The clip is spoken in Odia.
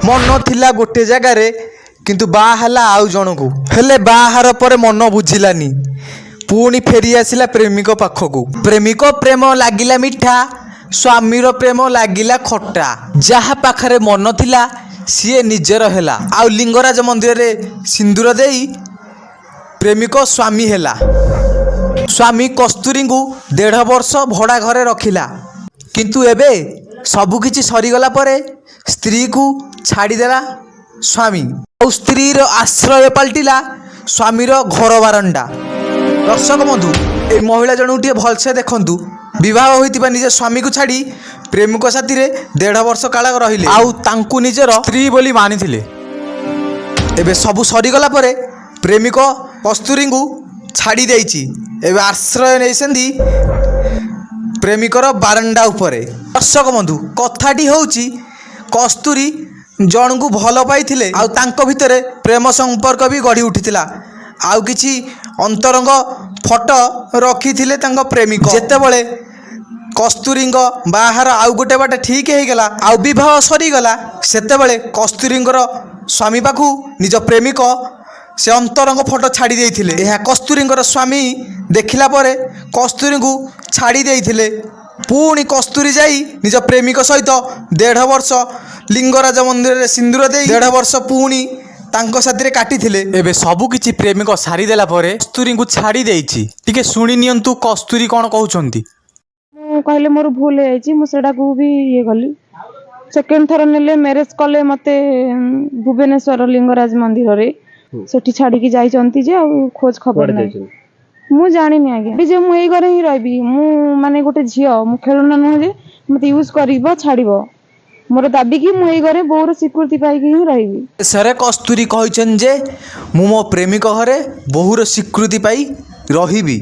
ମନ ଥିଲା ଗୋଟେ ଜାଗାରେ, କିନ୍ତୁ ବାହା ହେଲା ଆଉ ଜଣକୁ। ହେଲେ ବାହାଘର ପରେ ମନ ବୁଝିଲାନି, ପୁଣି ଫେରି ଆସିଲା ପ୍ରେମିକ ପାଖକୁ। ପ୍ରେମିକ ପ୍ରେମ ଲାଗିଲା ମିଠା, ସ୍ୱାମୀର ପ୍ରେମ ଲାଗିଲା ଖଟା। ଯାହା ପାଖରେ ମନ ଥିଲା, ସିଏ ନିଜର ହେଲା ଆଉ ଲିଙ୍ଗରାଜ ମନ୍ଦିରରେ ସିନ୍ଦୁର ଦେଇ ପ୍ରେମିକ ସ୍ୱାମୀ ହେଲା। ସ୍ୱାମୀ କସ୍ତୁରୀଙ୍କୁ 1.5 ବର୍ଷ ଭଡ଼ା ଘରେ ରଖିଲା। କିନ୍ତୁ ଏବେ ସବୁକିଛି ସରିଗଲା ପରେ ସ୍ତ୍ରୀକୁ ଛାଡ଼ିଦେଲା ସ୍ୱାମୀ ଆଉ ସ୍ତ୍ରୀର ଆଶ୍ରୟ ପାଲଟିଲା ସ୍ୱାମୀର ଘର ବାରଣ୍ଡା। ଦର୍ଶକ ବନ୍ଧୁ, ଏଇ ମହିଳା ଜଣକୁ ଟିକେ ଭଲସେ ଦେଖନ୍ତୁ। ବିବାହ ହୋଇଥିବା ନିଜ ସ୍ୱାମୀକୁ ଛାଡ଼ି ପ୍ରେମିକ ସାଥିରେ 1.5 ବର୍ଷ କାଳ ରହିଲେ ଆଉ ତାଙ୍କୁ ନିଜର ସ୍ତ୍ରୀ ବୋଲି ମାନିଥିଲେ। ଏବେ ସବୁ ସରିଗଲା ପରେ ପ୍ରେମିକ କସ୍ତୁରୀଙ୍କୁ ଛାଡ଼ି ଦେଇଛି। ଏବେ ଆଶ୍ରୟ ନେଇଛନ୍ତି ପ୍ରେମିକର ବାରଣ୍ଡା ଉପରେ। ଦର୍ଶକ ବନ୍ଧୁ, କଥାଟି ହେଉଛି, କସ୍ତୁରୀ ଜଣଙ୍କୁ ଭଲ ପାଇଥିଲେ ଆଉ ତାଙ୍କ ଭିତରେ ପ୍ରେମ ସମ୍ପର୍କ ବି ଗଢ଼ି ଉଠିଥିଲା ଆଉ କିଛି ଅନ୍ତରଙ୍ଗ ଫଟୋ ରଖିଥିଲେ ତାଙ୍କ ପ୍ରେମିକ। ଯେତେବେଳେ କସ୍ତୁରୀଙ୍କ ବାହାଘର ଆଉ ଗୋଟେ ବାଟ ଠିକ୍ ହେଇଗଲା ଆଉ ବିବାହ ସରିଗଲା, ସେତେବେଳେ କସ୍ତୁରୀଙ୍କର ସ୍ୱାମୀ ପାଖକୁ ନିଜ ପ୍ରେମିକ ସେ ଅନ୍ତରଙ୍ଗ ଫଟୋ ଛାଡ଼ି ଦେଇଥିଲେ। ଏହା କସ୍ତୁରୀଙ୍କର ସ୍ୱାମୀ ଦେଖିଲା ପରେ କସ୍ତୁରୀଙ୍କୁ ଛାଡ଼ି ଦେଇଥିଲେ। ପୁଣି କସ୍ତୁରୀ ଯାଇ ନିଜ ପ୍ରେମିକ ସହିତ 1.5 ବର୍ଷ ଲିଙ୍ଗରାଜ ମନ୍ଦିରରେ ସିନ୍ଦୁର ଦେଇ 1.5 ବର୍ଷ ପୁଣି ତାଙ୍କ ସାଥିରେ କାଟିଥିଲେ। ଏବେ ସବୁ କିଛି ପ୍ରେମିକ ସାରିଦେଲା ପରେ କସ୍ତୁରୀଙ୍କୁ ଛାଡ଼ି ଦେଇଛି। ଟିକେ ଶୁଣି ନିଅନ୍ତୁ କସ୍ତୁରୀ କ'ଣ କହୁଛନ୍ତି। ମୁଁ କହିଲେ ମୋର ଭୁଲ ହେଇଯାଇଛି, ମୁଁ ସେଟାକୁ ବି ଇଏ କଲି। ସେକେଣ୍ଡ ଥର ନେଲେ, ମ୍ୟାରେଜ କଲେ ମତେ ଭୁବନେଶ୍ୱର ଲିଙ୍ଗରାଜ ମନ୍ଦିରରେ। ସେଠି ଛାଡିକି ଯାଇଛନ୍ତି ଯେ ଆଉ ଖୋଜ ଖବର କୁଆଡେ ନାହିଁ। ଯାଇଛନ୍ତି? ମୁଁ ଜାଣିନି ଆଜ୍ଞା ବି ଯେ ମୁଁ ଏଇ ଘରେ ହିଁ ରହିବି। ମୁଁ ମାନେ ଗୋଟେ ଝିଅ, ମୁଁ ଖେଳନା ନୁହେଁ ଯେ ମତେ ୟୁଜ କରିବ, ଛାଡିବ। ମୋର ଦାବି କି ମୁଁ ଏଇ ଘରେ ବୋଉର ସ୍ୱୀକୃତି ପାଇକି ହିଁ ରହିବି। ଶେଷରେ କସ୍ତୁରୀ କହିଛନ୍ତି ଯେ ମୁଁ ମୋ ପ୍ରେମିକ ଘରେ ବୋହୂର ସ୍ୱୀକୃତି ପାଇ ରହିବି।